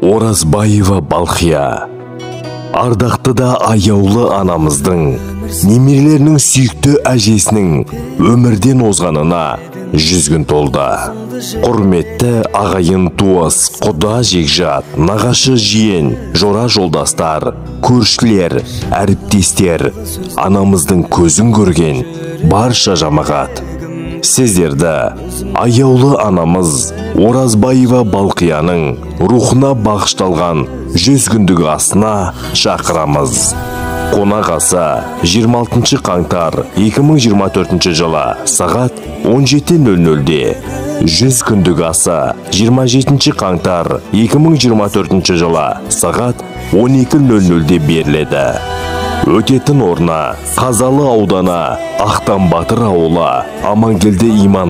Оразбаева Балқия. Ардақты да аяулы анамыздың, немерелерінің сүйікті әжесінің өмірден озғанына 100 күн толды. Құрметті ағайын туыс, құда жекжат, нағашы жиен, жора жолдастар, көршілер, әріптестер, анамыздың көзін көрген барша жамағат. Сіздерді аяулы анамыз Оразбаева Балқияның рухына бағышталған 100 күндік асына шақырамыз. Қонақ асы 26 қаңтар 2024 жылы сағат 17:00-де. 100 күндік асы 27 қаңтар 2024 жылы сағат 12:00-де беріледі. Өтетін орны Қазалы ауданы, Ақтан Батыр ауылы, Амангелді Иман.